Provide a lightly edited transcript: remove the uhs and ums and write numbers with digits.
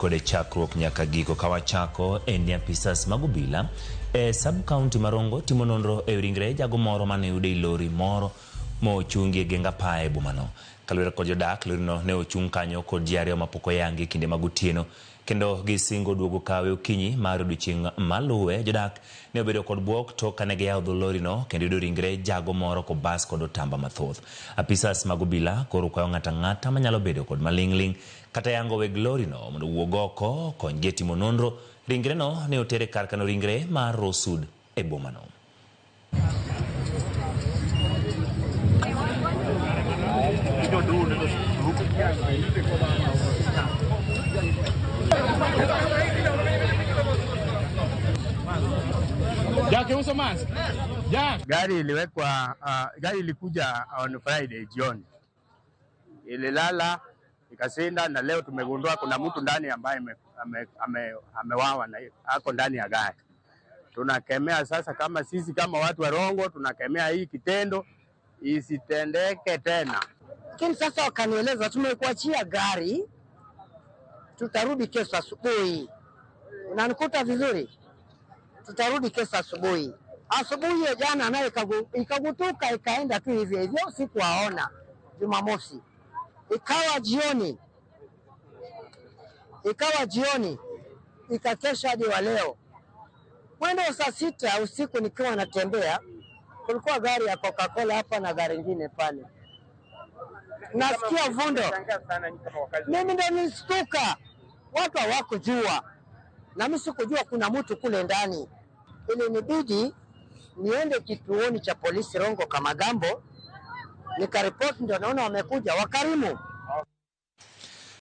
Kode chakruok nyaka giko. Kawachako en ni apisas mag obila e sub county ma Rongo timo nonro e ringre jago moro mane oyud ei lori moro mochungi e geng apaya e bomano. Kaluwore kod jodak, lorino ne ochung' kanyo kod ji ariyo mapok oyangi kinde mag otieno kendo gisingo duogo kawe okinyi mar odiochieng' maluwe. Jodak ne obedo kod bwok tok kane giyawo dho lorino kendo yudo ringre jago moro kobas kod otamba mathoth. Apisas mag obila koro kwayo ng'ato ang'ata manyalo bedo kod maling'ling' kata yango weg lorino mondo owuog oko okonygi e timo nonro. Ringreno ne oter e kar kano ringre mar Rosud e bomano. Jack, uso mask. Jack. Gari iliwekwa, gari ilikuja on Friday jioni, ililala ikasinda, na leo tumegundua kuna mtu ndani ambaye amewawa na ako ndani ya gari. Tunakemea sasa, kama sisi kama watu wa Rongo tunakemea hii kitendo isitendeke tena. Lakini sasa wakanieleza tumekuachia gari, tutarudi kesho asubuhi. Unanikuta vizuri? Tutarudi kesho asubuhi. Asubuhi hiyo jana naye ikagutuka ikaenda tu hivyo hivyo, sikuwaona Jumamosi. Ikawa jioni ikakesha hadi wa leo. Mwendo wa saa 6 usiku nikiwa natembea, kulikuwa gari ya Coca-Cola hapa na gari nyingine pale. Nasikia vundo. Mimi ndo nilistuka. Watu hawakujua. Na mimi sikujua kuna mtu kule ndani. Ilinibidi niende kituoni cha polisi Rongo Kamagambo, nikaripoti, ndio naona wamekuja wakarimu.